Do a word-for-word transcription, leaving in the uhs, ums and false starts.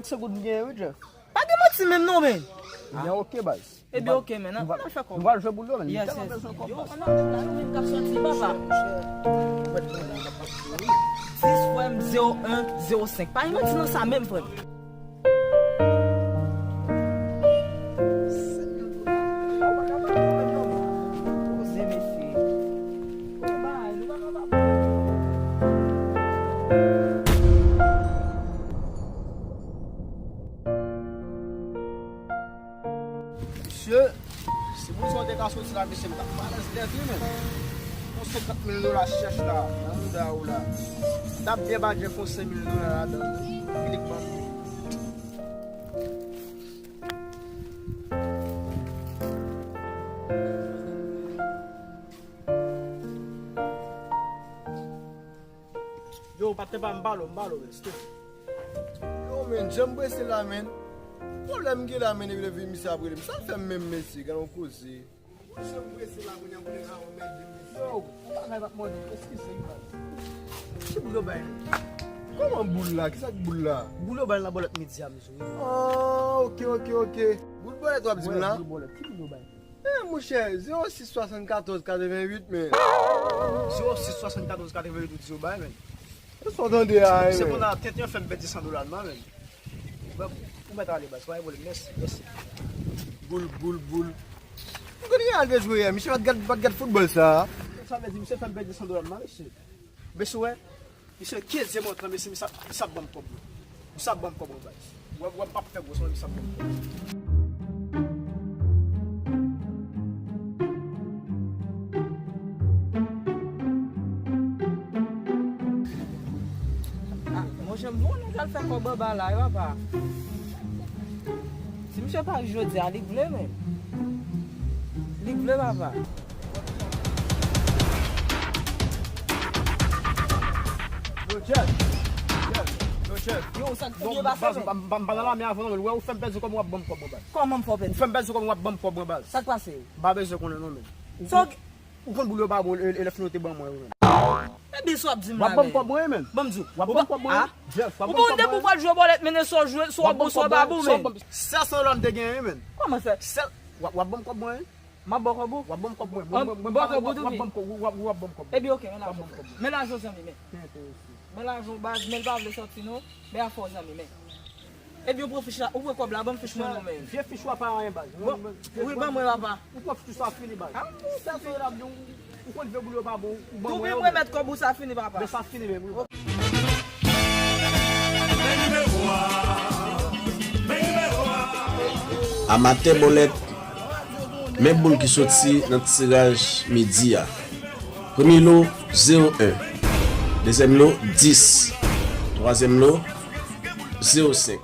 Se goud m genyen, wi, Jeff. Pa gen manti menm non, men. Ebyen, oke, baz. Ebyen, oke, men. Nou pral fè kòb. Nou pral jwe boul yo, men. Yes, yes. Yo, ann al la, nou menm k ap sòti, papa. Dis, frè m, zewo en, zewo senk. Pa gen manti nan sa menm, frè m. Poze, mesye. Mesye, si bouzen w te ka soti la, mesye, m t ap balans nèt, wi, men. Yon senkant mil dola chèch la, nan mouda w la. M t ap byen badje fon senk mil dola ladan l, wi. Klik ban m. Yo, patnè pa m, m pale w, m pale w, men, stop. Yo, men, jan m prese la, men. Pwoblèm gen la, men, epi depi misye ap rele m. Sa l fè m menm, mesye, gade yon koze. Jan m prese la, kounye a, kounye a, anmède, mesye. Yo, yon bagay m ap mande, eskize m, baz. Ki boul yo bay la? Kòman boul la? Kisa k boul la? Boul yo bay la bòlèt midi a, mesye. Ah, oke, oke, oke. Boul bòlèt w ap di m la? Boul bòlèt, ki boul yo bay? Eh, monchè, zewo sis swasannkatòz katrevenn uit, men. Zewo sis swasannkatòz katrevenn uit ou di yo bay, men. E sa w tande a, men. Se konn a tenten fè m pèdi san dola nan men. Ou mèt ale, baz, pa gen pwoblèm. Mèsi, mèsi. Boul, boul, boul. M konn gen al jwe yè, misye pa t gad, pa t gad foutbòl sa. Sa vle di, misye fè m pèdi san dola nan men, mesye. Mesye, wè. Misye kenz mont lan, mesye, misye ap, misye ap ban m kòb, wi. Misye ap ban m kòb, wi, baz. Wè, wè, m p ap fè gwo, se misye ap ban m kòb. Ah, monchè, m wè yon nèg al fè kòb anba la, wi, papa. Si misye pa jodi a, li k vle, men. Li k vle, papa. Yo, Jeff. Jeff. Yo, Jeff. Yo, sa k te byen pase, men? M pa nan lame avè w non, men. Ou wè, ou fè m pèdi kòb, w ap ban m kòb mwen, baz. Kòman m fè w pèdi? Ou fè m pèdi kòb, w ap ban m kòb mwen, baz. Sa k pase? M pa bezwen konnen non, men. Ou konn boul yo ba bon, e, e lè fini ou te ban mwen yo, men. Ebyen, sa w ap di m la, men. W ap ban m kòb mwen, men. Ban m di w. W ap ban m kòb mwen. Jeff, w ap ban m kòb mwen. Ou pa konn depi w pral jwe bòlèt, mennen sa w jwe, sa w ap bon, sa w pa bon, men. Sèl san dola m te genyen, men. Kòman sèl? Sèl, w ap, w ap ban m kòb mwen. M ap ba w kòb ou? W ap ban m kòb mwen. Mwen, mwen, mwen, ba w kòb ou tou, w ap ban m kòb, w ap, w ap ban m kòb mwen. Ebyen, oke, men lajan. Men lajan, zanmi, men. Men lajan, baz, men l pa vle sòti, non. Men afè w, zanmi, men. Ebyen, ou pran fich la, ou pran kòb la, ban m fich mwen, non, men. Vye fich ou a pa anyen, baz. Bon, wi, ban mwen, papa. Ou pran fich ou, sa fini, baz. Ah, sa, sa, la, ou, ou konn vye boul yo pa bon, ou ban mwen yo, men. Depi m remèt kòb ou, sa fini, papa. Men sa fini, men, wi. Amatè bòlèt, men boul ki soti nan tiraj midi a. Premye lo, zewo en. Dezyèm lo, dis. Twazyèm lo, zewo senk.